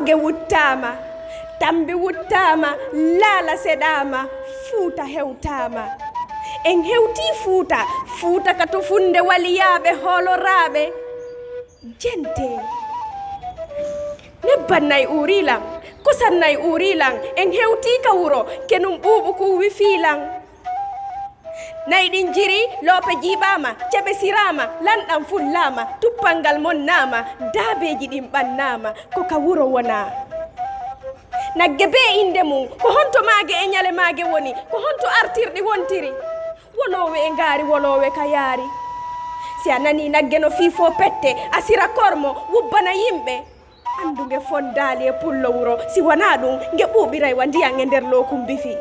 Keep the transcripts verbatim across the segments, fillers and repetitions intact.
Nge wuttaama, tambi wuttaama, laala seɗaama, Fuuta hewtaama. En hewtii Fuuta, Fuuta ka tufunde waliyaaɓe hooloraaɓe. Jente. Nebban nay uurii lan, kosan nay uurii lan, en hewtii ka wuro, kenum ɓuuɓu kuuwi fii lan. Nayi ɗin jirii, loope jiiɓaama, ceɓe siraama, lanɗan fullaama, tuppal ngal monnaama, daabeeji ɗin ɓannaama, ko ka wuro wonaa. Nagge bee innde mum, ko honto maage e ñale maage woni, ko honto artirɗi wontiri? Woloowe e ngaari, woloowe ka yaari. Si a nanii nagge no fiifoo pette, a sira kormo, wubbana yimɓe. Anndu nge fondaali e pullo wuro, si wanaa ɗum, nge ɓuuɓiray wa ndiyan e nder lookum bifi.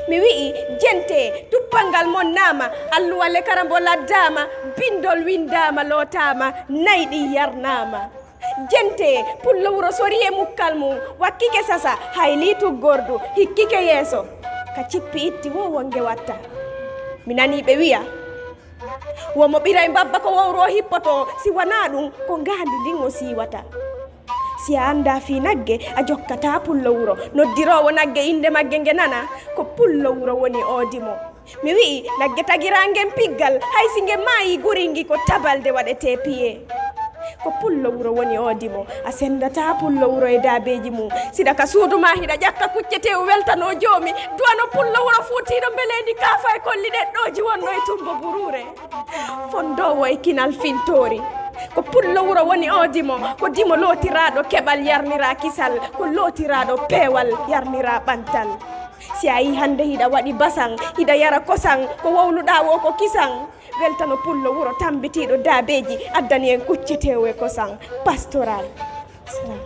Mi wi'i, jente, tuppal ngal monnaama, alluwa lekara mbo laddaama, bindol windaama, lootaama, nayi ɗin yarnaama. Jente, pullo wuro sorii e mukkal mum, wakkike sasa, haylii tuggordu, hikkike yeeso. Ka cippi itti woo won nge watta. Mi nanii ɓe wi'a, wo mo ɓiray mbabba ko wowro o hippotoo, si wanaa ɗum, ko ngaandi ndin o siiwata. Si a anndaa fii nagge, a jokkataa pullo wuro. Noddiroowo nagge innde magge nge nana, ko pullo wuro woni oodi mo. Mi wi'i, nagge tagiraa ngen piggal, hay si nge maayii guringi ko tabalde waɗetee piye. Ko pullo wuro woni oodi mo, a senndataa pullo wuro e daabeeji mum. Siɗa ka suudu maa hiɗa ƴakka kucceteewu weltanoo joomi, duwano pullo wuro fuutiiɗo mbeleendi kaafa e kolli ɗeɗɗooji wonno e tumbo buruure. Fondoowo e kinal fintoori. Ko pullo wuro woni oodi mo, ko dimo lootiraaɗo keɓal yarniraa kisal, ko lootiraaɗo peewal yarniraa ɓantal. Si a yii hannde hiɗa waɗi basan, hiɗa yara kosan, ko wowluɗaa woo ko kisan. Weltano pullo wuro tambitiiɗo daabeeji, addani en kucceteewu e kosan. Pastoral. Salam.